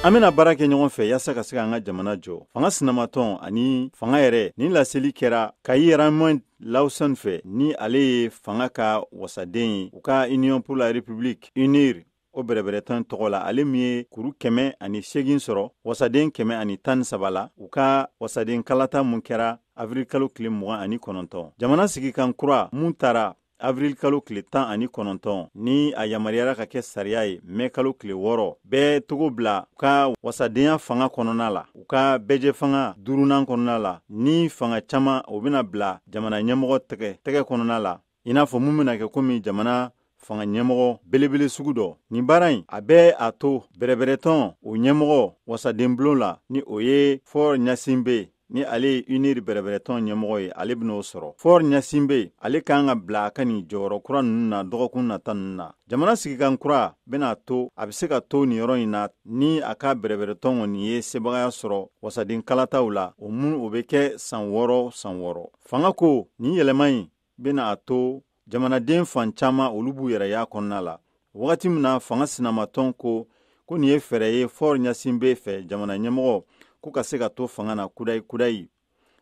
An bɛna baara kɛ ɲɔgɔn fɛ yaasa ka se an ka jamana jɔ. Fanga sinamatɔn ani fanga yɛrɛ, nin laseli kɛra Kayi Raymond Lawson fɛ, ni ale ye fanga ka wasaden ye u ka Union pour la République, UNIR, o bɛrɛbɛrɛtɔn tɔgɔ la. Ale min ye kuru 108 sɔrɔ wasaden 113 la u ka wasaden kalata mun kɛra avril kalo tile 29. Jamana sigikan kura mun taara avril kalo tile 19, ni a yamaruyara ka kɛ sariya ye mɛ kalo tile 6, bɛɛ togo bila u ka wasadenya fanga kɔnɔna la, u ka bɛɛjɛ fanga duurunan kɔnɔna la, ni fanga caman o bɛna bila jamana ɲɛmɔgɔ tɛgɛ kɔnɔna la, i n'a fɔ mun bɛna kɛ komi jamana fanga ɲɛmɔgɔ belebele sugu dɔ. Nin baara in, a bɛ a to bɛrɛbɛrɛtɔn o ɲɛmɔgɔ wasadenbulon la, ni o ye Faure Gnassingbé, ni ale ye UNIR bɛrɛbɛrɛtɔn ɲɛmɔgɔ ye, ale bɛn'o sɔrɔ. Faure Gnassingbé, ale kan ka bila a ka nin jɔyɔrɔ kura ninnu na dɔgɔkun nata ninnu na. Jamana sigikan kura bɛna to a bɛ se ka to nin yɔrɔ in na ni a ka bɛrɛbɛrɛtɔn kɔni ye sebagaya sɔrɔ wasaden kalataw la, o mun o bɛ kɛ san 6 san 6. Fanga ko nin yɛlɛma in bɛna a to jamanaden fan caman olu b'u yɛrɛ y'a kɔnɔna la, wagati min na fanga sinamatɔn ko nin ye fɛɛrɛ ye Faure Gnassingbé fɛ, jamana ɲɛmɔgɔ, ko ka se ka to fanga na kudayi kudayi,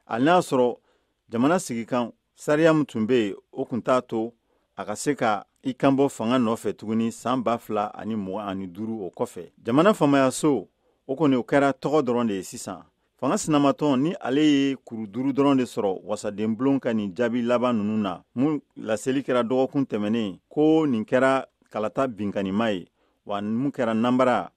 hali n'a sɔrɔ jamana sigikan sariya min tun bɛ yen, o tun t'a to a ka se ka i kanbɔ fanga nɔfɛ tuguni san 2025 o kɔfɛ. Jamana faamayaso, o kɔni o kɛra tɔgɔ dɔrɔn de ye sisan. Fanga sinamatɔn, ni ale ye kuru 5 dɔrɔn de sɔrɔ wasadenbulon ka nin jaabi laban ninnu na, mun laseli kɛra dɔgɔkun tɛmɛnen, ko nin kɛra kalata binkanima ye, wa mun kɛra nanbara,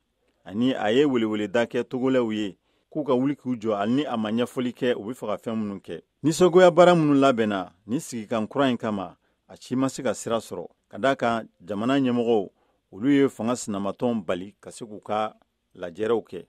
ani a ye weleweleda kɛ togolɛw ye k'u ka wuli k'u jɔ, hali ni a ma ɲɛfɔli kɛ u bɛ fɛ ka fɛn minnu kɛ. Nisɔngoya baara minnu labɛnna ni sigikan kura in kama, a si ma se ka sira sɔrɔ, ka d'a kan jamana ɲɛmɔgɔw olu ye fanga sinamatɔn bali ka se k'u ka lajɛrɛw kɛ.